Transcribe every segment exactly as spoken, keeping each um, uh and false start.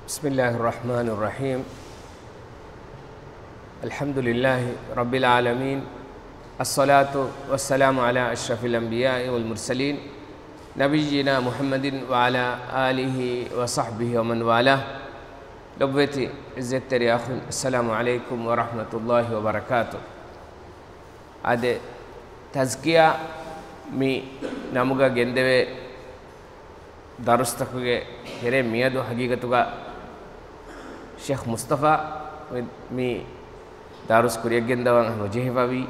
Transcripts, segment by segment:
بسم الله الرحمن الرحيم. الحمد لله رب العالمين. الصلاة والسلام على أشرف الأنبياء والمرسلين، نبينا محمد وعلى آله وصحبه ومن والاه. ލޮބުވެތި އިއްޒަތްތެރި އަޚުން، السلام عليكم ورحمة الله وبركاته. އާދެ، ތަޒްކިޔާ މި ނަމުގަ ގެންދެވޭ ދަރުސްތަކުގެ ތެރެއިން މިއަދު ހަގީގަތުގަ ޝޭޚް މުސްތަފާ މި ދަރުސް ކުރިޔަށްގެންދަވަން ނުޖެހިފަވީ.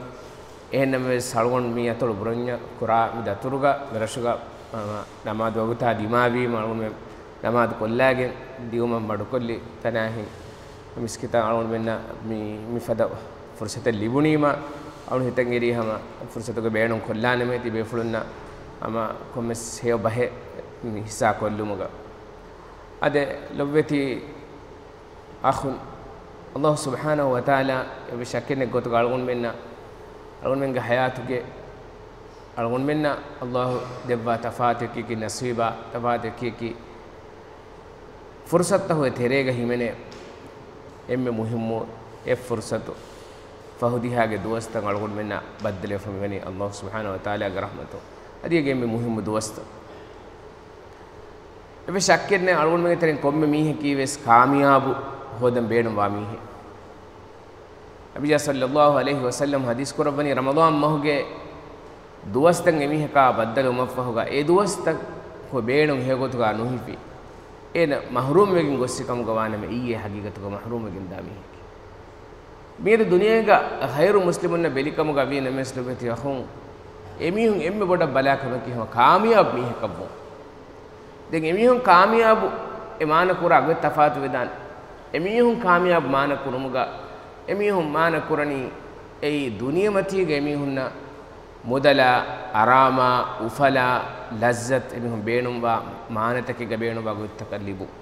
އެހެންނަމަވެސް، އަޅުގަނޑު މި އަތޮޅު ބުރަންޏަށް ކުރާ މި ދަތުރުގަ މިރަށުގަ ނަމާދު ވަގުތާ ދިމާވީމަ، އަޅުގަނޑުމެން ނަމާދު ކޮށްލާގެން ދިއުމަށް މަޑުކޮށްލި ތަނާހިން މިސްކިތަށް އަޅުގަނޑުމެންނަށް މި، މިފަދަ ފުރުސަތެއް ލިބުނީމަ، އަޅު ހިތަށް އެރީ ހަމަ ފުރުސަތުގެ ބޭނުން ކޮށްލާނަމޭ ތިބޭފުޅުންނަށް ހަމަ ކޮންމެސް ހެޔޮ ބަހެއް މި ހިއްސާ ކޮށްލުމުގަ. އާދެ، ލޮބުވެތި އަޚުން، އަﷲ ސުބްޙާނަހޫ ވަތަޢާލާ އެއްވެސް ޝައްކެއް ނެތް ގޮތުގަ އަޅުގަނޑުމެންނަށް، އަޅުގަނޑުމެންގެ ޙަޔާތުގެ އަޅުގަނޑުމެންނަށް އަﷲ ދެއްވާ ތަފާތު އެކި ނަސީބާ، ތަފާތު އެކި ފުރުސަތުތަކުގެ ތެރޭގަ ހިމެނޭ އެންމެ މުހިއްމު އެއް ފުރުސަތު ފަހު ދިހާގެ ދުވަސްތައް އަޅުގަނޑުމެންނަށް ބައްދަލުވެފަ މިވަނީ އަﷲ ސުބްޙާނަހޫ ވަތަޢާލާގެ ރަޙްމަތުން. އަދި އޭގެ އެންމެ މުހިއްމު ދުވަސްތައް. އެއްވެސް ޝައްކެއް ނެތް، އަޅުގަނޑުމެންގެ ތެރެއިން ކޮންމެ މީހަކީ ވެސް ކާމިޔާބު ހޯދަން ބޭނުންވާ މީހެއް. ނަބިއްޔާ ޞައްލައްލާހު ޢަލައިހި ވަސައްލަމް ޙަދީޘް ކުރައްވަނީ، ރަމަޟާން މަހުގެ ދުވަސްތައް އެމީހަކާ ބައްދަލުވުމަށްފަހުގަ އެ ދުވަސްތަކުގެ ބޭނުން ހެޔޮގޮތުގަ ނުހިފި، އޭނަ މަޙްރޫމްވެގެން ގޮއްސި ކަމުގަ ވާނަމަ، އިއްޔެ ޙަޤީޤަތުގަ މަޙްރޫމްވެގެންދާ މީހެކޭ. މިއަދު ދުނިޔޭގަ ޣައިރު މުސްލިމުންނަށް ބެލިކަމުގަ ވީ ނަމަވެސް ލޮބުވެތި އަޚުން، އެމީހުން އެންމެ ބޮޑަށް ބަލާ ކަމަކީ ހަމަ ކާމިޔާބު މީހަކަށްވުން. ދެން އެމީހުން ކާމިޔާބު އެ މާނަ ކުރާ ގޮތް ތަފާތު ވެދާނެ. އެމީހުން ކާމިޔާބު މާނަ ކުރުމުގަ އެމީހުން މާނަ ކުރަނީ އެއީ ދުނިޔެމަތީގަ އެމީހުންނަށް މުދަލާ، އަރާމާ، އުފަލާ، ލައްޒަތު އެމީހުން ބޭނުންވާ މާނަތަކެއްގަ ބޭނުންވާ ގޮތްތަކަށް ލިބުން.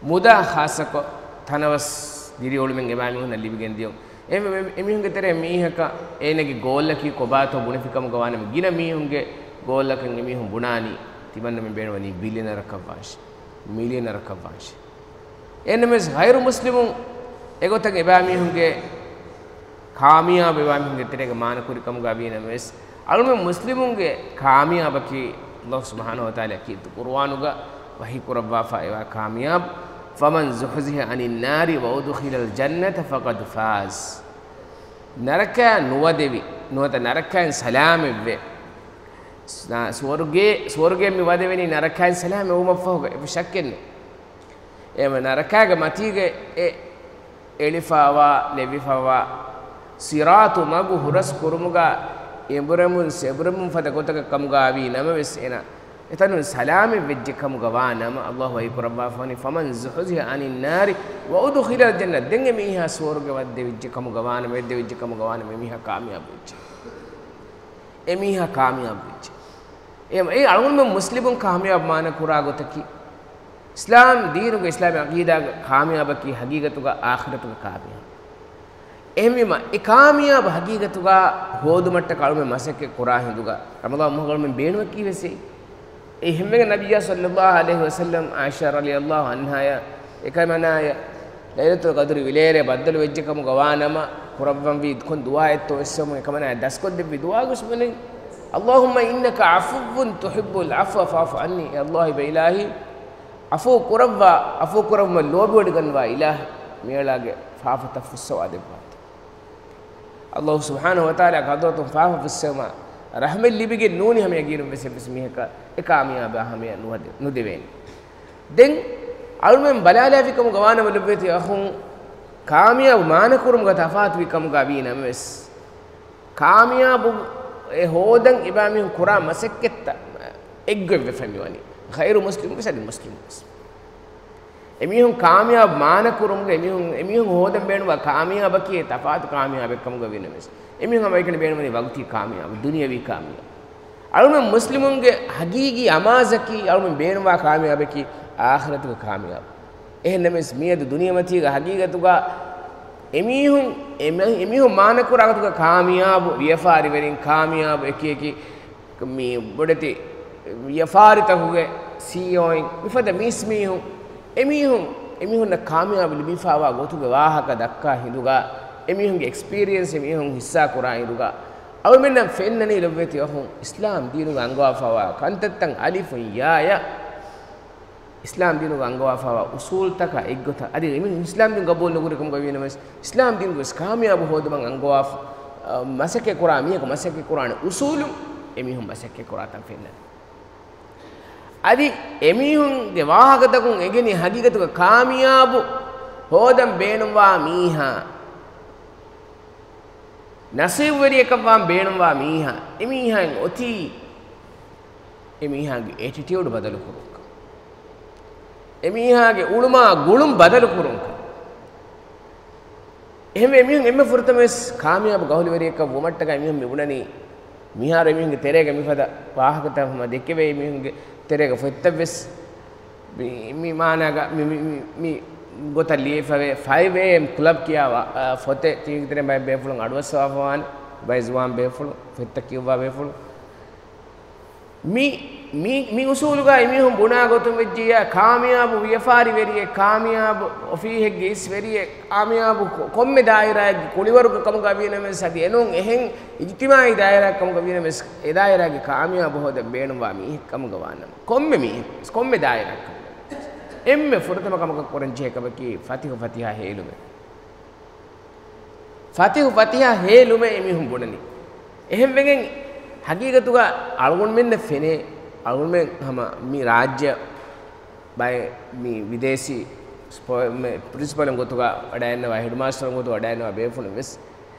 މުދާ ޚާއްޞަކޮށް ތަނަވަސް ދިރިއުޅުމެއް އެބައިމީހުންނަށް ލިބިގެން ދިޔުން. އެ-، އެ-، އެމީހުންގެ ތެރޭ މީހަކަށް އޭނަގެ ގޯލަކީ ކޮބާތޯ ބުނެފިކަމުގަ ވާނަމަ، ގިނަ މީހުންގެ ގޯލަކަށް އެމީހުން ބުނާނީ ތިމަންނަމެން ބޭނުންވަނީ ބިލިއަނަރަކަށްވާށޭ، މިލިއަނަރަކަށްވާށޭ. އެހެންނަމަވެސް ޣައިރު މުސްލިމުން އެގޮތަށް އެބައިމީހުންގެ ކާމިޔާބު އެބައިމީހުންގެ ތެރޭގަ މާނަ ކުރި ކަމުގަ ވީނަމަވެސް، އަޅުމެން މުސްލިމުންގެ ކާމިޔާބަކީ ﷲ ސުބްޙާނަހޫ ވަތަޢާލާ ކީރިތި ޤުރުއާނުގަ ވަޙީ ކުރައްވާފަ އެވާ ކާމިޔާބު، فَمَنْ زُحْزِحَ عَنِ النَّارِ وَأُدْخِلَ الْجَنَّةَ فَقَدْ فَازَ. ނަރަކައަށް ނުވަދެވި، ނުވަތަ ނަރަކައިން ސަލާމަތްވެ، ސ-، ސުވަރުގޭ، ސުވަރުގޭ މި ވަދެވެނީ ނަރަކައިން ސަލާމަތްވުމަށްފަހުގަ، އެއްވެސް ޝައްކެއް ނެތް. އެހެންވެ، ނަރަކާގެ މަތީގަ އެ އެޅިފަވާ، ލެވިފަވާ ޞިރާޠު މަގު ހުރަސް ކުރުމުގަ އެނބުރެމުން ސެނބުރެމުން ފަދަ ގޮތަކަށް ކަމުގަ ވީ ނަމަވެސް، އޭނަ އެތަނުން ސަލާމަތް ވެއްޖެ ކަމުގަ ވާ ނަމަ، ﷲ ވަޙީ ކުރައްވާފަވަނީ، فَمَنْ زُحْزِحَ عَنِ النَّارِ وَأُدْخِلَ الْجَنَّةَ. ދެން އެ މީހާ ސުވަރުގެ ވައްދެވިއްޖެ ކަމުގަ ވާ ނަމަ، ވައްދެވިއްޖެ ކަމުގަ ވާ ނަމަ، އެ މީހާ ކާމިޔާބު ވެއްޖެ. އެ މީހާ ކާމިޔާބު ވެއްޖެ. އެ، އެ އަޅުގަނޑުމެން މުސްލިމުން ކާމިޔާބު މާނަ ކުރާ ގޮތަކީ، އިސްލާމް ދީނުގެ، އިސްލާމީ ޢަޤީދާގެ ކާމިޔާބަކީ ހަގީގަތުގަ އާޚިރަތުގެ ކާމިޔާބު. އެހެންވީމަ، އެ ކާމިޔާބު ހަގީގަތުގަ ހޯދުމަށްޓަކައި އަޅުމެން މަސައްކަތް ކުރާ ހިނދުގަ، ރަމަޟާން މަހުގަ އަޅުމެން ބޭނުމަކީ ވެސް އެއީ. އެ ހެންވެގެން ނަބިއްޔާ ޞައްލައްލާހު ޢަލައިހި ވަސައްލަމް، ޢާއިޝާ ރަޟިޔައްލާހު ޢަންހާޔަށް އެކަމަނާޔަށް، ލައިލަތުލް ޤަދުރު ވިލޭރޭ ބައްދަލު ވެއްޖެ ކަމުގަ ވާ ނަމަ، ކުރައްވަންވީ ކޮން ދުޢާއެއްތޯ އެއްސެވުމުން އެކަމަނާޔަށް ދަސްކޮށްދެއްވި ދުޢާގަ ވެސް ބުނަނީ، اللهم إنك عفو تحب العفو فاعف عني. އޭ ﷲ އިބަ އިލާހީ، ޢަފޫ ކުރައްވާ، ޢަފޫ ކުރައްވުމަށް ލޯބިވޮޑިގަންނަވާ އިލާހޭ، މިއަޅާގެ ފާފަތައް ފުއްސަވާ ދެއްވާތި. ﷲ ސުބްޙާނަހޫ ވަތަޢާލާގެ ޙަޟްރަތުން ފާފަ ފުއްސެވުމަށް ރަޙްމަތް ލިބިގެން ނޫނީ ހަމަ ޔަޤީނުން ވެސް އެއްވެސް މީހަކަށް އެ ކާމިޔާބާ ހަމަޔަށް ނުވަދެ-، ނުދެވޭނެ. ދެން އަޅުމެން ބަލާލާފި ކަމުގަ ވާނަމަ ލޮބުވެތި އަޚުން، ކާމިޔާބު މާނަ ކުރުމުގަ ތަފާތުވި ކަމުގަ ވީ ނަމަވެސް، ކާމިޔާބު އެ ހޯދަން އެބައިމީހުން ކުރާ މަސައްކަތްތައް އެއްގޮތްވެފަ މިވަނީ. ޣައިރު މުސްލިމުން ވެސް އަދި މުސްލިމުން ވެސް. އެމީހުން ކާމިޔާބު މާނަ ކުރުމުގަ އެމީހުން، އެމީހުން ހޯދަން ބޭނުންވާ ކާމިޔާބަކީ އެ ތަފާތު ކާމިޔާބެއް ކަމުގަ ވީ ނަމަވެސް، އެމީހުން ހަމަ އެކަނި ބޭނުންވަނީ ވަގުތީ ކާމިޔާބު، ދުނިޔަވީ ކާމިޔާބު. އަޅުމެން މުސްލިމުންގެ ހަގީގީ އަމާޒަކީ، އަޅުމެން ބޭނުންވާ ކާމިޔާބަކީ އާޚިރަތުގެ ކާމިޔާބު. އެހެން ނަމަވެސް، މިއަދު ދުނިޔެމަތީގަ ހަގީގަތުގަ އެމީހުން، އެމ-، އެމީހުން މާނަކުރާ ގޮތުގަ ކާމިޔާބު ވިޔަފާރިވެރިން، ކާމިޔާބު އެކިއެކި މި ބޮޑެތި ވިޔަފާރިތަކުގެ ސީއީއޯއިން، މިފަދަ މީސްމީހުން، އެމީހުން، އެމީހުންނަށް ކާމިޔާބު ލިބިފާވާ ގޮތުގެ ވާހަކަ ދައްކާ ހިނދުގަ، އެމީހުންގެ އެކްސްޕީރިއެންސް އެމީހުން ހިއްސާ ކުރާ ހިނދުގަ، އަޅުމެންނަށް ފެންނަނީ ލޮބުވެތި އަޚުން، އިސްލާމް ދީނުގަ އަންގަވާފާވާ ކަންތައްތައް އަލިފުން ޔާޔަށް، އިސްލާމް ދީނުގަ އަންގަވާފާވާ އުސޫލްތަކާ އެއްގޮތަށް، އަދި އެމީހުން އިސްލާމް ދީން ގަބޫލު ނުކުރި ކަމުގަ ވީނަމަވެސް، އިސްލާމް ދީނުގަވެސް ކާމިޔާބު ހޯދުމަށް އަންގަވާ، އަ، މަސައްކަތް ކުރާ މީހަކު މަސައްކަތް ކުރާނެ އުސޫލުން އެމީހުން މަސައްކަތް ކުރާތަން ފެންނަނީ. އަދި އެމީހުންގެ ވާހަކަތަކުން އެނގެނީ ހަގީގަތުގަ ކާމިޔާބު ހޯދަން ބޭނުންވާ މީހާ، ނަސީބުވެރިއަކަށްވާން ބޭނުންވާ މީހާ، އެމީހާއިން އޮތީ އެމީހާގެ އެޓިޓިއުޑް ބަދަލުކުރުންކަން، އެމީހާގެ އުޅުމާ ގުޅުން ބަދަލުކުރުންކަން. އެހެންވެ، އެމީހުން އެންމެ ފުރަތަމަވެސް ކާމިޔާބު ގަހުލުވެރިއެއްކަށް ވުމަށްޓަކައި މީހުން މި ބުނަނީ، މިހާރު އެމީހުންގެ ތެރޭގަ މިފަދަ ވާހަކަތައް ހަމަ ދެއްކެވޭ، އެމީހުންގެ ތެރޭގަ ފޮތްތައްވެސް މި، މި މާނާގަ މި، މި، މި، މި ގޮތަށް ލިޔެފަވޭ، ފައިވް އޭއެމް ކްލަބް ކިޔާ ވާ، އާ، ފޮތެއް ތީގެ ތެރެއިން ބައެއް ބޭފުޅުން އަޑުއައްސަވާފަވާނެ، ބައެއް ޒުވާން ބޭފުޅުން، ފޮތްތައް ކިޔުއްވާ ބޭފުޅުން. މި، މި، މި އުސޫލުގަ އެމީހުން ބުނާ ގޮތުން ވެއްޖިއްޔާ، ކާމިޔާބު ވިޔަފާރިވެރިއެއް، ކާމިޔާބު އޮފީހެއްގެ އިސްވެރިއެއް، ކާމިޔާބު ކޮ-، ކޮންމެ ދާއިރާއެއްގެ ކުޅިވަރުގެ ކަމުގަ ވީނަމަވެސް، އަދި އެނޫން އެހެން އިޖްތިމާއީ ދާއިރާއެއް ކަމުގަ ވީނަމަވެސް، އެ ދާއިރާގެ ކާމިޔާބު ހޯދަން ބޭނުންވާ މީހެއް ކަމުގަ ވާނަމަ، ކޮންމެ މީހެއް، ކޮންމެ ދާއިރާއެއް ކަމުގަ އެންމެ ފުރަތަމަ ކަމަކަށް ކުރަންޖެހޭ ކަމަކީ ފަތިހު ފަތިހާ ހޭލުމެއް. ފަތިހު ފަތިހާ ހޭލުމޭ އެމީހުން ބުނަނީ. އެހެންވެގެން ހަގީގަތުގަ އަޅުގަނޑުމެންނަށް ފެނޭ، އަޅުގަނޑުމެން ހަމަ މި ރާއްޖެ ބައެއް މި ވިދޭސީ ސްޕޯ-، މެ-، ޕްރިންސިޕަލުން ގޮތުގަ ވަޑައިގަންނަވާ، ހެޑްމާސްޓަރުން ގޮތުގަ ވަޑައިގަންނަވާ ބޭފުޅުން ވެސް،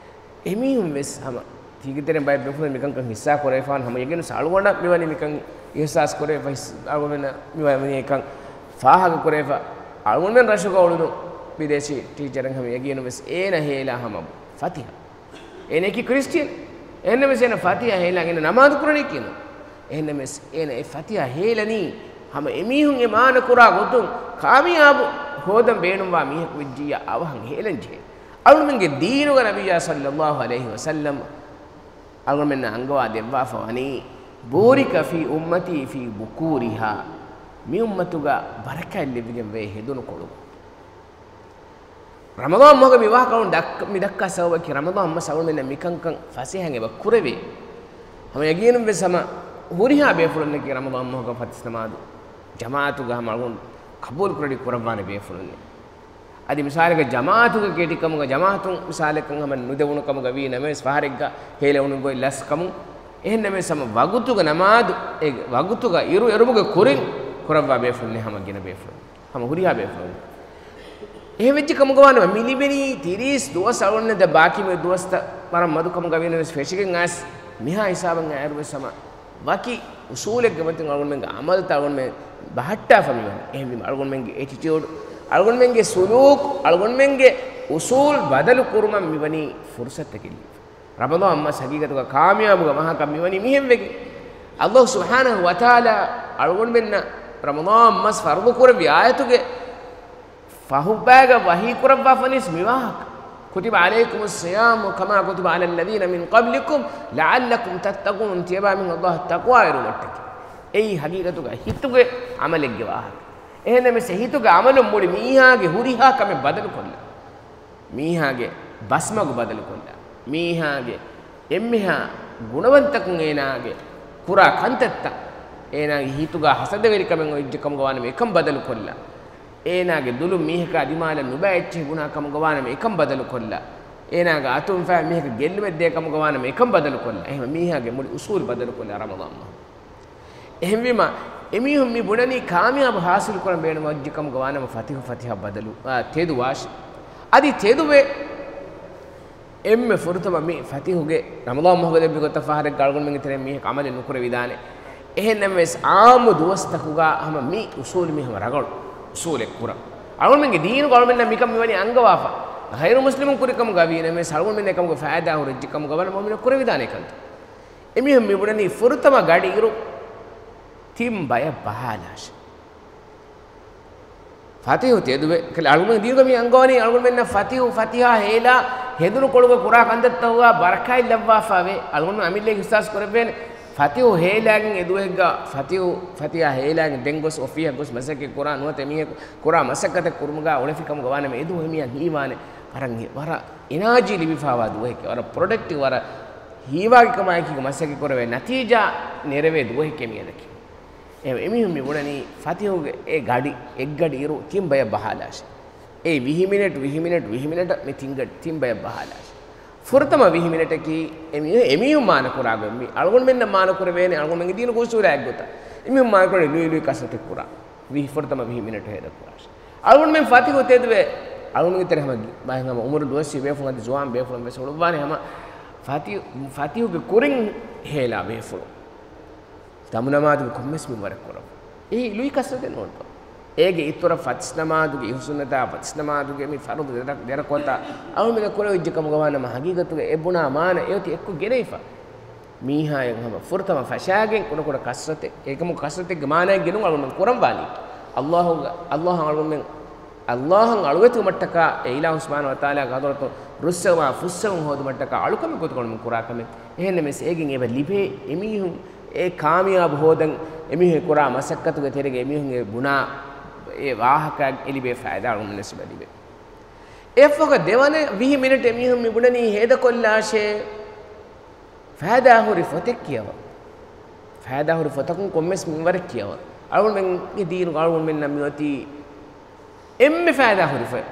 އެމީހުން ވެސް ހަމަ ތީގެ ތެރެއިން ބައެއް ބޭފުޅުން މިކަންކަން ހިއްސާ ކުރެވިފާން ހަމަ ޔަގީނު އަޅުގަނޑަށް މިވަނީ މިކަން އިހްސާސް ކުރެވިފަ ހިސް-، އަޅުގަނޑަށް މިވަނީ އެކަން ފާހަގަ ކުރެވިފަ އަޅުގަނޑުމެން ރަށުގަ އުޅުނު ވިދޭސީ ޓީޗަރެއް ހަމަ ޔަގީނު ވެސް އޭނަ ހޭލާ ހަމަ ފަތިހަ. އޭނައަކީ ކްރިސްޓިއަން. އެހެންނަމަވެސް އޭނަ ފަތިހަ ހޭލާ އޭނަ ނަމާދު ކުރަނީ ކިހިނެއް؟ އެހެންނަމަވެސް އޭނަ އެ ފަތިހަ ހޭލަނީ ހަމަ އެމީހުން އެ މާނަ ކުރާ ގޮތުން ކާމިޔާބު ހޯދަން ބޭނުންވާ މީހަކު ވެއްޖިއްޔާ އަވަހަށް ހޭލަން ޖެހޭ. އަޅުގަނޑުމެންގެ ދީނުގަ ނަބިއްޔާ ޞައްލައްލާހު ޢަލައިހި ވަސައްލަމް އަޅުގަނޑުމެންނަށް އަންގަވާ ދެއްވާފަ ވަނީ، بورك في أمتي في بكورها، މި އުއްމަތުގަ ބަރަކާތް ލެއްވިގެންވޭ ހެދުނު ކޮޅުގަ. ރަމަޟާން މަހުގަ މި ވާހަކަ އަޅުގަނޑު ދައްކަ-، މި ދައްކާ ސަބަބަކީ، ރަމަޟާން މަސް އަޅުގަނޑުމެންނަށް މިކަންކަން ފަސޭހައިން އެބަ ކުރެވޭ. ހަމަ ޔަގީނުން ވެސް ހަމަ ހުރިހާ ބޭފުޅުންނަކީ ރަމަޟާން މަހުގަ ފަތިސް ނަމާދު ޖަމާޢަތުގަ ހަމަ އަޅުގަނޑު ޤަބޫލު ކުރެވި ކުރައްވާނެ ބޭފުޅުންނޭ. އަދި މިސާލަކަށް ޖަމާޢަތުގެ ކެޓިކަމުގަ ޖަމާޢަތުން މިސާލަކަށް ހަމަ ނުދެވުނު ކަމުގަ ވީ ނަމަވެސް ފަހަރެއްގަ ހޭލެވުނު ގޮތް ލަސް ކަމުން، އެހެން ނަމަވެސް ހަމަ ވަގުތުގަ ނަމާދު، އެ ވަގުތުގަ އިރު އެރުމުގެ ކުރިން ކުރައްވާ ބޭފުޅުންނޭ ހަމަ ގިނަ ބޭފުޅުން. ހަމަ ހުރިހާ ބޭފުޅުން. އެހެން ވެއްޖެ ކަމުގަ ވާނަމަ މި ލިބެނީ ތިރީސް ދުވަސް އަޅުގަނޑުމެން ދެ ބާކީ މި ދުވަސްތައް ވަރަށް މަދު ކަމުގަ ވީނަމަވެސް ފެށިގެން އައިސް މިހާ ހިސާބަށް އައިރުވެސް ހަމަ ވަކި އުސޫލެއްގެ މަތިން އަޅުގަނޑުމެންގެ އަމަލުތައް އަޅުގަނޑުމެން ބަހައްޓާފަ މިވަނީ. އެހެންވީމަ އަޅުގަނޑުމެންގެ އެޓިޓިއުޑް، އަޅުގަނޑުމެންގެ ސުލޫކު، އަޅުގަނޑުމެންގެ އުސޫލް ބަދަލު ކުރުމަށް މިވަނީ ފުރުސަތަކެއް ލިބިފަ. ރަމަޟާން މަސް ހަގީގަތުގަ ކާމިޔާބުގެ މަހަކަށް މިވަނީ މިހެންވެގެން. ﷲ ސުބްޙާނަހޫ ވަތަޢާލާ އަޅުގަނޑުމެންނަށް ރަމަޟާން މަސް ފަރުޟު ކުރެއްވި އާޔަތުގެ ފަހުބައިގަ ވަޙީ ކުރައްވާފަނިސް މިވާހަކަ، كتب عليكم الصيام كما كتب على الذين من قبلكم لعلكم تتقون، ތިޔަބާމީހުން ﷲ އަށް ތަޤްވާވެރިވުމަށްޓަކައި. އެއީ ހަގީގަތުގަ ހިތުގެ ޢަމަލެއްގެ ވާހަކަ. އެހެންނަމަވެސް ހިތުގެ ޢަމަލުން މުޅި މީހާގެ ހުރިހާ ކަމެއް ބަދަލުކޮށްލާ، މީހާގެ ބަސްމަގު ބަދަލުކޮށްލާ، މީހާގެ އެންމެހާ ގުނަވަންތަކުން އޭނާގެ ކުރާ ކަންތައްތައް، އޭނާގެ ހިތުގަ ހަސަދަވެރިކަމެއް އޮތްޖެ ކަމުގަ ވާނަމަ އެކަން ބަދަލުކޮށްލާ، އޭނާގެ ދުލުން މީހަކާ ދިމާލަށް ނުބައި އެއްޗެހި ބުނާ ކަމުގަ ވާނަމަ އެކަން ބަދަލުކޮށްލާ، އޭނާގެ އަތުން ފައި މީހަކަށް ގެއްލުމެއް ދޭ ކަމުގަ ވާނަމަ އެކަން ބަދަލުކޮށްލާ. އެހެންވެ މީހާގެ މުޅި އުސޫލު ބަދަލުކޮށްލާ ރަމަޟާން މަހު. އެހެންވީމަ، އެމީހުން މި ބުނަނީ ކާމިޔާބު ޙާޞިލު ކުރަން ބޭނުންވެއްޖެ ކަމުގަ ވާނަމަ ފަތިޙު ފަތިޙާ ބަދަލު، އާ، ތެދުވާށި. އަދި ތެދުވެ، އެންމެ ފުރަތަމަ މި ފަތިޙުގެ ރަމަޟާން މަހުގަ ލެއްވި ގޮތަށް ފަހަރެއްގަ އަޅުގަނޑުމެންގެ ތެރެއިން މީހަކު ޢަމަލެއް ނުކުރެވިދާނެ. އެހެންނަމަވެސް، ޢާއްމު ދުވަސްތަކުގަ ހަމަ މި އުސޫލު މީ ހަމަ ރަގަޅު އުސޫލެއް ކުރަން. އަޅުގަނޑުމެންގެ ދީނުގަ އަޅުގަނޑުމެންނަށް މިކަން މިވަނީ އަންގަވާފަ. ޣައިރު މުސްލިމުން ކުރި ކަމުގަ ވީނަމަވެސް، އަޅުގަނޑުމެންނަށް އެކަމުގެ ފައިދާ ހުރެއްޖެ ކަމުގަ ވަނަ މުއުމިނުން ކުރެވިދާނެ ކަންތައް. އެމީހުން މި ބުނަނީ ފުރަތަމަ ގަޑިއިރު ތިން ބަޔަށް ބަހާލާށޭ. ފަތިޙު ތެދުވެ، ކަލޭ އަޅުގަނޑު ދީނުގަ މި އަންގަވަނީ އަޅުގަނޑުމެންނަށް ފަތިޙު ފަތިޙާ ހޭލާ ހެދުނު ކޮޅުގަ ކުރާ ކަންތައްތަކުގަ ބަރަކާތް ލައްވާފަ ވޭ. އަޅުގަނޑު އަމިއްލައަށް އިޙްސާސް ކުރެވޭނެ. ފަތިހު ހޭލާގެން އެ ދުވަހެއްގަ ފަތިހު، ފަތިހާ ހޭލާގެން ދެން ގޮސް އޮފީހަށް ގޮސް މަސައްކަތް ކުރާ ނުވަތަ އެމީހަކު ކުރާ މަސައްކަތަށް ކުރުމުގަ އުޅެފި ކަމުގަ ވާނަމަ އެ ދުވަހު އެމީހަށް ހީވާނެ ވަރަށް، ވަރަށް އެނާޖީ ލިބިފާވާ ދުވަހެކޭ، ވަރަށް ޕްރޮޑަކްޓިވް، ވަރަށް ހީވާގި ކަމާއެކީގަ މަސައްކަތް ކުރެވޭ ނަތީޖާ ނެރެވޭ ދުވަހެކޭ މިއަދަކީ. އެ އެމީހުން މި ބުނަނީ ފަތިހުގެ އެ ގަޑި، އެއްގަޑި އިރު ތިން ބަޔަށް ބަހާލާށޭ. އެ ވިހި މިނެޓް، ވިހި މިނެޓް، ވިހި މިނެޓަށް މި ތިން ގަޑި، ތިން ބަޔަށް ބަހާލާށޭ. ފުރަތަމަ ވިހި މިނެޓަކީ އެމީހުން، އެމީހުން މާނަ ކުރާ ގޮތް، މި އަޅުގަނޑުމެންނަށް މާނަ ކުރެވޭނެ އަޅުގަނޑުމެންގެ ދީނުގެ އުސޫލާ އެއްގޮތަށް. އެމީހުން މާނަ ކުރާނެ ލުއި ލުއި ކަސްރަތެއް ކުރާ. ވިހި، ފުރަތަމަ ވިހި މިނެޓު ހޭދަ ކުރާށޭ. އަޅުގަނޑުމެން ފަތިހު ތެދުވެ، އަޅުގަނޑުގެ ތެރެ ހަމަ ގި-، ބައެއް ހަމަ އުމުރުން ދުވަސްވީ ބޭފުޅުން އަދި ޒުވާން ބޭފުޅުން ވެސް ހުޅުއްވާނެ ހަމަ ފަތި-، ފަތިހުގެ ކުރިން ހޭލާ ބޭފުޅުން. ދަމު ނަމާދުގެ ކޮންމެސް މިންވަރެއް ކުރަން. އެއީ ލުއި ކަސްރަތެއް ނޫންތޯ؟ އޭގެ އިތުރަށް ފަތިސް ނަމާދުގެ އިހުސުންނަތާ، ފަތިސް ނަމާދުގެ މި ފަރުޟު ދެރަ-، ދެރަކޮޅަތާ އަޅުމެންނަށް ކުރެވިއްޖެ ކަމުގަ ވާނަމަ، ހަގީގަތުގަ އެ ބުނާ މާނަ އެއޮތީ އެއްކޮށް ގެނެވިފަ. މީހާއަށް ހަމަ ފުރަތަމަ ފަށާގެން ކުޑަކުޑަ ކަސްރަތެއް، އެކަމު ކަސްރަތެއްގެ މާނައެއް ގެނުން އަޅުމެން ކުރަން ވާނީ. އައްލާހުގެ، އައްލާހަށް އަޅުމެން، އައްލާހަށް އަޅުވެތިވުމަށްޓަކާ އެ އިލާހު ސުބްޙާނަހު ވަތަޢާލާގެ ޙަޟްރަތުން ރުއްސެވުމާ ފުއްސެވުން ހޯދުމަށްޓަކާ އަޅުކަމެއް ގޮތުގަ އަޅުމެން ކުރާ ކަމެއް. އެހެންނަމަވެސް އޭގެން އެބަ ލިބޭ އެމީހުން އެ ކާމިޔާބު ހޯދަން، އެމީހުން ކުރާ މަސައްކަތުގެ ތެރޭގަ އެމީހުން އެ ބުނާ އެ ވާހަކަ އެ ލިބޭ ފައިދާ އަޅުމެންނަށް އެބަ ލިބޭ. އެއަށްފަހުގަ ދެވަނަ ވިހި މިނެޓް އެމީހުން މި ބުނަނީ ހޭދަކޮށްލާށޭ. ފައިދާ ހުރި ފޮތެއް ކިޔަވަން. ފައިދާ ހުރި ފޮތަކުން ކޮންމެސް މިންވަރެއް ކިޔަވަން. އަޅުގަނޑުމެންގެ ދީނުގަ އަޅުގަނޑުމެންނަށް މިއޮތީ އެންމެ ފައިދާ ހުރި ފޮތް.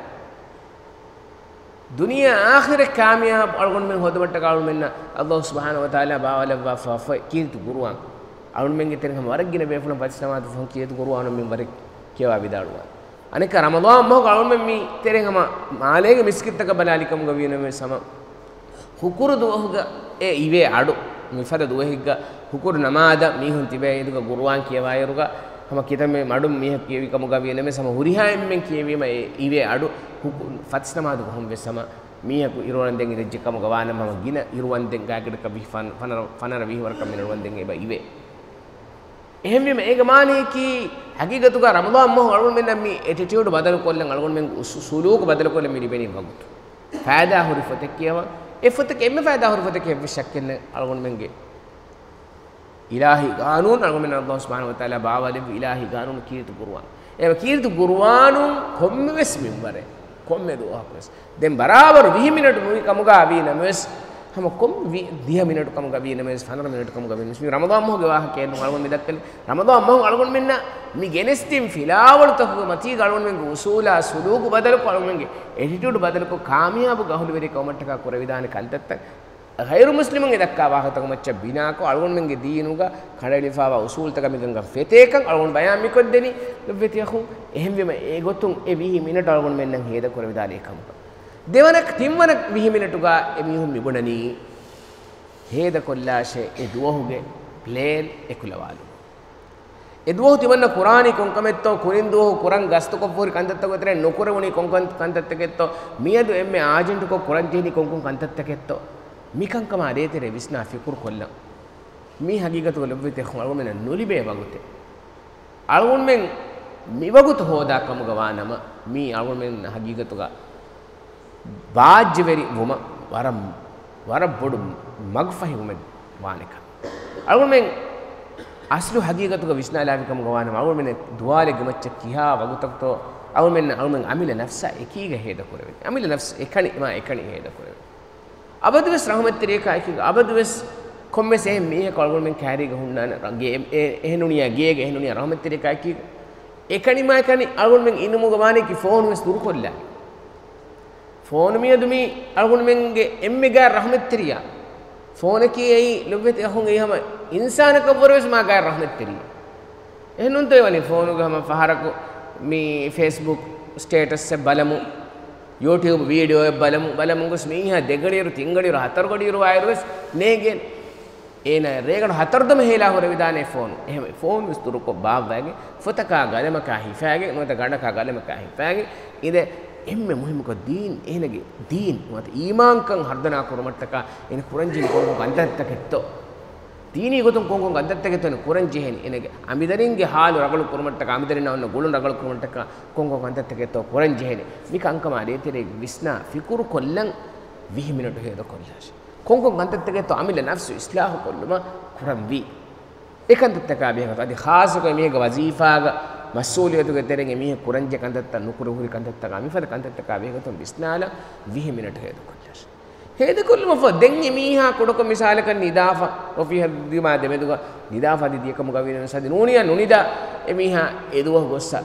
ދުނިޔެ އާޚިރަތް ކާމިޔާބު އަޅުގަނޑުމެން ހޯދުމަށްޓަކާ އަޅުގަނޑުމެންނަށް އައްލާހު ސުބްޙާނަހު ވަތަޢާލާ ބާވާލައްވާފަ ފޮތް ކީރިތި ޤުރުއާން. އަޅުގަނޑުމެންގެ ތެރެއިން ހަމަ ވަރަށް ގިނަ ބޭފުޅުން ފަތިސް ނަމާދު ފަހުން ކީރިތި ޤުރުއާނު މިންވަރެއް ކިޔަވާ ވިދާޅުވާނެ. އަނެއްކާ ރަމަޟާން މަހުގަ އަޅުގަނޑުމެން މި ތެރެއިން ހަމަ މާލޭގެ މިސްކިތްތަކަށް ބަލާލި ކަމުގަ ވީނަމަވެސް ހަމަ ހުކުރު ދުވަހުގަ އެ އިވޭ އަޑު، މިފަދަ ދުވަހެއްގަ ހުކުރު ނަމާދަށް މީހުން ތިބޭ އިރުގަ ޤުރުއާން ކިޔަވާއިރުގަ ހަމަ ކިތަންމެ މަޑުން މީހަކު ކިޔެވި ކަމުގަ ވީނަމަވެސް ހަމަ ހުރިހާ އެންމެން ކިޔެވީމަ އެ އިވޭ އަޑު ހުކު-، ފަތިސް ނަމާދު ފަހުން ވެސް ހަމަ މީހަކު އިރުއަޅަންދެން އިރައްޖެ ކަމުގަ ވާނަމަ ހަމަ ގިނަ އިރުވަންދެން ގާތްގަނޑަކަށް ވިހި ފަން-، ފަނަރަ، ފަނަރަ ވިހި ވަރަކަށް މިނަރުވަންދެން އެބަ އިވޭ. އެހެންވީމަ އޭގެ މާނަޔަކީ ހަގީގަތުގަ ރަމަޟާން މަހު އަޅުގަނޑުމެންނަށް މި އެޓިޓިއުޑް ބަދަލުކޮށްލަން، އަޅުގަނޑުމެންގެ އުސޫ-، ސުލޫކު ބަދަލުކޮށްލަން މި ލިބެނީ ވަގުތު. ފައިދާ ހުރި ފޮތެއް ކިޔަވަން. އެ ފޮތަކީ އެންމެ ފައިދާ ހުރި ފޮތަކީ އެއްވެސް ޝައްކެއް ނެތް އަޅުގަނޑުމެންގެ އިލާހީ ގާނޫނު، އަޅުގަނޑުމެންނަށް އައްލާހު ސުބްޙާނަހު ވަތަޢާލާ ބާވާލެއްވި އިލާހީ ގާނޫނު ކީރިތި ޤުރުއާން. އެ ކީރިތި ޤުރުއާނުން ކޮންމެވެސް މިންވަރެއް، ކޮންމެ ދުވަހަކުވެސް ދެން ބަރާބަރު ވިހި މިނެޓު ނުވި ކަމުގަ ވީ ނަމަވެސް، ހަމަ ކޮން ވި-، ދިހަ މިނެޓު ކަމުގަ ވީ ނަމަވެސް، ފަނަރަ މިނެޓު ކަމުގަ ވީ ނަމަވެސް، މި ރަމަޟާން މަހުގެ ވާހަކައެއް ނޫން އަޅުގަނޑު މި ދައްކަނީ. ރަމަޟާން މަހު އަޅުގަނޑުމެންނަށް މި ގެނެސްދިން ފިލާވަޅުތަކުގެ މަތީގަ އަޅުގަނޑުމެންގެ އުސޫލާ ސުލޫކު ބަދަލުކޮށް، އަޅުގަނޑުމެންގެ އެޓިޓިއުޑް ބަދަލުކޮށް، ކާމިޔާބު އަހުލުވެރި ޤައުމަށްޓަކާ ކުރެވިދާނެ ކަންތައްތައް، ޣައިރު މުސްލިމުން އެ ދައްކާ ވާހަކަތަކު މައްޗަށް ބިނާކޮށް، އަޅުގަނޑުމެންގެ ދީނުގަ ކަނޑައެޅިފާވާ އުސޫލުތަކަށް މިގަންގަން ފެތޭކަން އަޅުގަނޑު ބަޔާން މިކޮށްދެނީ. ލޮބުވެތި އަޚުން، އެހެންވީމަ އެގޮތުން އެ ވިހި މިނެޓު އަޅުގަނޑުމެންނަށް ހޭދަކުރެވިދާނެ ކަމަކަށް. ދެވަނަ، ތިންވަނަ ވިހި މިނެޓުގަ އެމީހުން މިބުނަނީ ހޭދަކޮށްލާށޭ އެ ދުވަހުގެ ޕްލޭން އެކުލަވާލުން. އެ ދުވަހު ތިމަންނަ ކުރާނީ ކޮންކަމެއްތޯ، ކުރިން ދުވަހު ކުރަން ގަސްތުކޮށްފަހުރި ކަންތައްތަކުގެ ތެރެއިން ނުކުރެވުނީ ކޮން ކަން-، ކަންތައްތަކެއްތޯ، މިއަދު އެންމެ އާޖެންޓުކޮށް ކުރަންޖެހެނީ ކޮންކޮން ކަންތައްތަކެއްތޯ، މިކަންކަމާ ދޭތެރޭ ވިސްނާ ފިކުރު ކޮށްލަން. މީ ހަގީގަތުގަ ލޮބުވެތި އަޚުން އަޅުގަނޑުމެންނަށް ނުލިބޭ ވަގުތެއް. އަޅުގަނޑުމެން މިވަގުތު ހޯދާ ކަމުގަ ވާނަމަ، މީ އަޅުގަނޑުމެން ހަގީގަތުގަ ބާއްޖަވެރި ވުމަށް ވަރަށް، ވަރަށް ބޮޑު މަގުފަހިވުމެއް ވާނެކަން. އަޅުގަނޑުމެން އަސްލު ހަގީގަތުގަ ވިސްނާލާފި ކަމުގަ ވާނަމަ، އަޅުގަނޑުމެން ދުވާލެއްގެ މައްޗަށް ކިހާ ވަގުތަކުތޯ އަޅުގަނޑުމެން، އަޅުގަނޑުމެން އަމިއްލަ ނަފްސާ އެކީގަ ހޭދަކުރެވެނީ. އަމިއްލަ ނަފްސު އެކަނި، މާ އެކަނި ހޭދަކުރެވެނީ. އަބަދުވެސް ރަޙުމަތްތެރިޔަކާ އެކީގަ، އަބަދުވެސް ކޮންމެސް އެހެން މީހަކު އަޅުގަނޑުމެން ކައިރީގަ ހުންނާނެ، ރަ-، ގޭ-، އެ-، އެހެން ނޫނިޔާ ގޭގަ އެހެން ނޫނިޔާ ރަޙުމަތްތެރިޔަކާ އެކީގަ. އެކަނި މާ އެކަނި އަޅުގަނޑުމެން އިނުމުގަ ވާނީކީ ފޯނު ވެސް ދުރުކޮށްލާ. ފޯނު މިއަދު މީ އަޅުގަނޑުމެންގެ އެންމެ ގާތް ރަޙުމަތްތެރިޔާ. ފޯނަކީ އެއީ ލޮބުވެތި އަޚުން އެއީ ހަމަ އިންސާނަކަށްވުރެ ވެސް މާ ގާތް ރަޙުމަތްތެރިޔާ. އެހެންނޫންތޯ އެވަނީ ފޯނުގަ ހަމަ ފަހަރަކު މި ފޭސްބުކް ސްޓޭޓަސްއެއް ބަލަމު، ޔޫޓިއުބް ވީޑިއޯއެއް ބަލަމު، ބަލަމުން ގޮސް މީހާ ދެގަޑިއިރު، ތިންގަޑިއިރު، ހަތަރުގަޑިއިރު ވާއިރު ވެސް ނޭނގޭނެ. އޭނާ ރޭގަނޑު ހަތަރު ދަމަ ހޭލާ ހުރެވިދާނެ ފޯނު. އެހެން ފޯނު ވެސް ދުރުކޮށް ބާއްވައިގެން ފޮތަކާ ގަލަމަކާ ހިފާގެން ނުވަތަ ގަނޑަކާ ގަލަމަކާ ހިފާގެން އިނދެ އެންމެ މުހިއްމުކޮށް ދީން އޭނަގެ ދީން ނުވަތަ އީމާންކަން ހަރުދަނާ ކުރުމަށްޓަކާ އޭނަ ކުރަންޖެހެނީ ކޮންކޮން ކަންތައްތަކެއްތޯ؟ ދީނީ ގޮތުން ކޮންކޮން ކަންތައްތަކެއްތޯ އޭނަ ކުރަންޖެހެނީ؟ އޭނަގެ އަނބިދަރިންގެ ހާލު ރަނގަޅު ކުރުމަށްޓަކާ، އަނބިދަރިންނާ އޮންނަ ގުޅުން ރަނގަޅު ކުރުމަށްޓަކާ ކޮންކޮން ކަންތައްތަކެއްތޯ ކުރަންޖެހެނީ؟ މި ކަންކަމާ ދޭތެރޭގަ ވިސްނާ ފިކުރު ކޮށްލަން ވިހި މިނެޓު ހޭދަކޮށްލާށޭ. ކޮންކޮން ކަންތައްތަކެއްތޯ އަމިއްލަ ނަފްސު އިސްލާހު ކޮށްލުމަށް ކުރަންވީ. އެ ކަންތައްތަކާ ބެހޭގޮތުން އަދި ޚާއްޞަކޮށް މީގެ ވަޒީފާގަ މަސްއޫލިއްޔަތުގެ ތެރެއިން އެމީހަކު ކުރަންޖެހޭ ކަންތައްތައް ނުކުރެ ހުރި ކަންތައްތަކާ މިފަދަ ކަންތައްތަކާ ބެހޭގޮތުން ވިސްނާލަން ވިހި މިނެޓު ހޭދަކޮށްލާށި. ހޭދަކޮށްލުމަށްފަހު ދެން އެމީހާ ކުޑަކޮށް މިސާލަކަށް ނިދާފަ އޮފީހަށް ދިމާ ދެމެދުގަ ނިދާފަ އަދި ދިޔަކަމުގަ ވީނަމަވެސް އަދި ނޫނިޔާ ނުނިދާ އެމީހާ އެދުވަހު ގޮއްސަ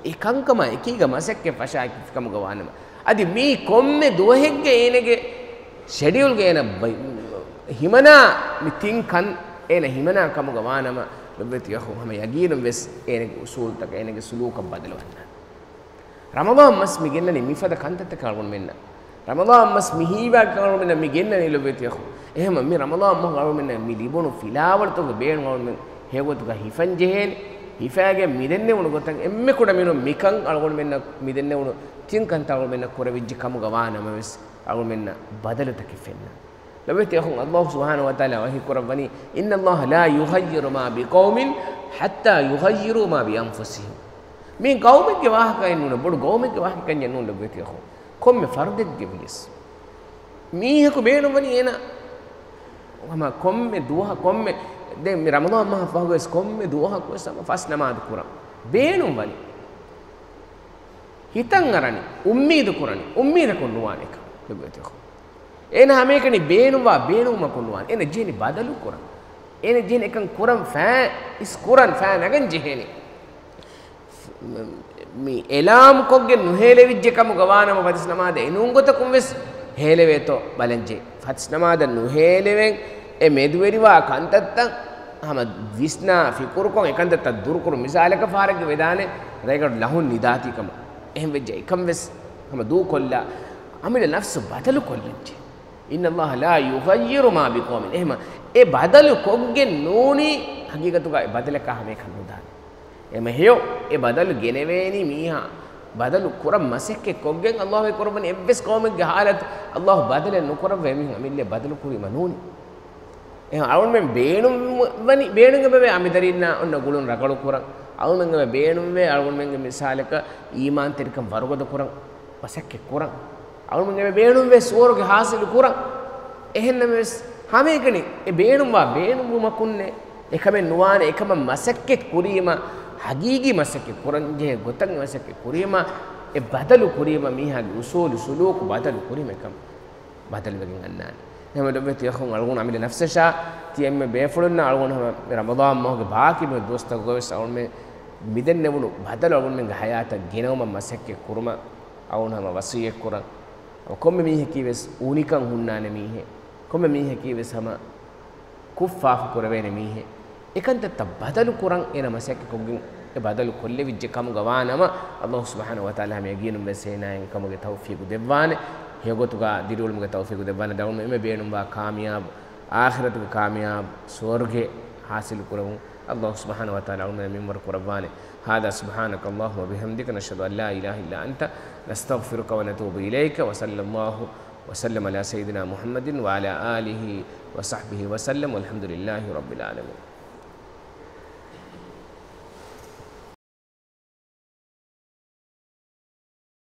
އެ ކަންކަމާ އެކީގަ މަސައްކަތް ފަށާ ކިފިކަމުގަ ވާނަމަ އަދި މީ ކޮންމެ ދުވަހެއްގެ އޭނަގެ ޝެޑިއުލްގެ އޭނަ ބައި-، ހިމަނާ މި ތިން ކަން އޭނަ ހިމަނާ ކަމުގަ ވާނަމަ، ލޮބުވެތި އަޚުން، ހަމަ ޔަގީނުން ވެސް އޭނަގެ އުސޫލުތަކަށް އޭނަގެ ސުލޫކަށް ބަދަލު ވަންނާނެ. ރަމަޟާން މަސް މި ގެންނަނީ މިފަދަ ކަންތައްތަކަށް އަޅުގަނޑުމެންނަށް. ރަމަޟާން މަސް މި ހީވާ ކަން އަޅުގަނޑުމެންނަށް މި ގެންނަނީ ލޮބުވެތި އަޚުން. އެހެންވީމަ މި ރަމަޟާން މަހު އަޅުގަނޑުމެންނަށް މި ލިބުނު ފިލާވަޅުތަކުގެ ބޭނުން އަޅުގަނޑުމެން ހެޔޮގޮތުގަ ހިފަން ޖެހޭނެ. ހިފައިގެން މިދެންނެވުނު ގޮތަށް އެންމެ ކުޑަ މިނުން މިކަން އަޅުގަނޑުމެންނަށް މިދެންނެވުނު ތިން ކަންތައް އަޅުގަނޑުމެންނަށް ކުރެވިއްޖެ ކަމުގަ ވާނަމަވެސް އަޅުގަނޑުމެންނަށް ބަދަލުތަކެއް ފެންނާނެ. ލޮބުވެތި އަޚުން، ﷲ ސުބްޙާނަހޫ ވަތަޢާލާ ވަޙީ ކުރައްވަނީ، إن الله لا يغير ما بقوم حتى يغيروا ما بأنفسهم. މީ ޤައުމެއްގެ ވާހަކައެއް ނޫން، ބޮޑު ޤައުމެއްގެ ވާހަކައެއް ނޫން ލޮބުވެތި އަޚުން. ކޮންމެ ފަރުދެއްގެ ވިޔަސް މީހަކު ބޭނުންވަނީ އޭނަ ހަމަ ކޮންމެ ދުވަހަ، ކޮންމެ، ދެން މި ރަމަޟާން މަހަށް ފަހުވެސް ކޮންމެ ދުވަހަކުވެސް ހަމަ ފަސް ނަމާދު ކުރަން ބޭނުންވަނީ. ހިތަށް އަރަނީ، އުއްމީދު ކުރަނީ، އުއްމީދަކުން ނުވާނެ ކަން ލޮބުވެތި އަޚުން. އޭނަ ހަމައެކަނި ބޭނުންވާ ބޭނުންވުމަކުން ނުވާނެ. އޭނަ ޖެހެނީ ބަދަލު ކުރަން. އޭނަ ޖެހެނީ އެކަން ކުރަން ފައި އިސް ކުރަން ފައި ނަގަން ޖެހޭނެ. މި އިޢުލާން ކޮށްގެން ނުހޭލެވިއްޖެ ކަމުގަ ވާނަމަ ފަސް ނަމާދަށް އެނޫން ގޮތަކުން ވެސް ހޭލެވޭތޯ ބަލަންޖެހޭ. ފަސް ނަމާދަށް ނުހޭލެވެން އެ މެދުވެރިވާ ކަންތައްތައް ހަމަ ވިސްނާ ފިކުރުކޮށް އެ ކަންތައްތައް ދުރުކުރުން. މިސާލަކަށް ފަހަރެއްގެ ވެދާނެ ރޭގަނޑު ލަހުން ނިދާތީ ކަމަށް. އެހެން ވެއްޖެ އެކަން ވެސް ހަމަ ދޫކޮށްލާ އަމިއްލަ ނަފްސު ބަދަލު ކޮށްލަންޖެހޭ. إن الله لا يغير ما بقوم. އެހެމަ އެ ބަދަލު ކޮށްގެން ނޫނީ ހަގީގަތުގަ އެ ބަދަލަކާ ހަމައެކަން ނުދާނެ. އެމަ ހެޔޮ އެ ބަދަލު ގެނެވޭނީ މީހާ ބަދަލު ކުރަން މަސައްކަތް ކޮށްގެން. ﷲ އެ ކުރައްވަނީ އެއްވެސް ޤައުމެއްގެ ޙާލަތު ﷲ ބަދަލެއް ނުކުރައްވާ އެމީހުން އަމިއްލައަށް ބަދަލު ކުރީމަ ނޫނީ. އެހެން އަޅުގަނޑުމެން ބޭނުން ވަނީ، ބޭނުން އެބަވޭ އަނބިދަރީންނާ އޮންނަ ގުޅުން ރަނގަޅު ކުރަން. އަޅުގަނޑުމެން އެބަ ބޭނުންވޭ އަޅުގަނޑުމެންގެ މިސާލަކަށް އީމާންތެރިކަން ވަރުގަދަ ކުރަން، މަސައްކަތް ކުރަން. އަޅުގަނޑުމެން އެބަ ބޭނުންވޭ ސުވަރުގެ ޙާޞިލު ކުރަން. އެހެންނަމަވެސް ހަމައެކަނި އެ ބޭނުންވާ ބޭނުންވުމަކުންނޭ. އެކަމެއް ނުވާނެ. އެކަމަށް މަސައްކަތް ކުރީމަ، ހަގީގީ މަސައްކަތް ކުރަންޖެހޭ ގޮތަށް މަސައްކަތް ކުރީމަ، އެ ބަދަލު ކުރީމަ، މީހާގެ އުސޫލު ސުލޫކު ބަދަލު ކުރީމަ އެކަމަށް ބަދަލުވެގެން އަންނާނެ. އެހެންވެ ލޮބުވެތި އަޚުން، އަޅުގަނޑު އަމިއްލަ ނަފްސަށާ ތި އެންމެ ބޭފުޅުންނަށް އަޅުގަނޑު ހަމަ މި ރަމަޟާން މަހުގެ ބާކީ މި ދުވަސްތަކުގަވެސް އަޅުގަނޑުމެން މިދެންނެވުނު ބަދަލު އަޅުގަނޑުމެންގެ ޙަޔާތަށް ގެނައުމަށް މަސައްކަތް ކުރުމަށް އަޅުގަނޑު ހަމަ ވަޞިއްޔަތް ކުރަން. ކޮންމެ މީހަކީ ވެސް އުނިކަން ހުންނާނެ މީހެއް. ކޮންމެ މީހަކީ ވެސް ހަމަ ކުށްފާފަ ކުރެވޭނެ މީހެއް. އެކަންތައްތައް ބަދަލު ކުރަން އޭނަ މަސައްކަތް ކޮށްގެން އެ ބަދަލު ކޮށްލެވިއްޖެ ކަމުގަ ވާނަމަ، ﷲ ސުބްޙާނަހޫ ވަތަޢާލާ ހަމަ ޔަގީނުން ވެސް އޭނާއަށް އެކަމުގެ ތައުފީޤު ދެއްވާނެ. ހެޔޮގޮތުގަ ދިރިއުޅުމުގެ ތައުފީޤު ދެއްވާނެ. ދައުނު އެންމެ ބޭނުންވާ ކާމިޔާބު، އާޚިރަތުގެ ކާމިޔާބު، ސުވަރުގެ ޙާޞިލު ކުރަމުން ﷲ ސުބްޙާނަހޫ ވަތަޢާލާ އަޅުގަނޑުމެން މިންވަރު ކުރައްވާނެ. هذا سبحانك اللهم وبحمدك نشهد أن لا إله إلا أنت نستغفرك ونتوب إليك وصلى الله وسلم على سيدنا محمد وعلى آله وصحبه وسلم والحمد لله رب العالمين.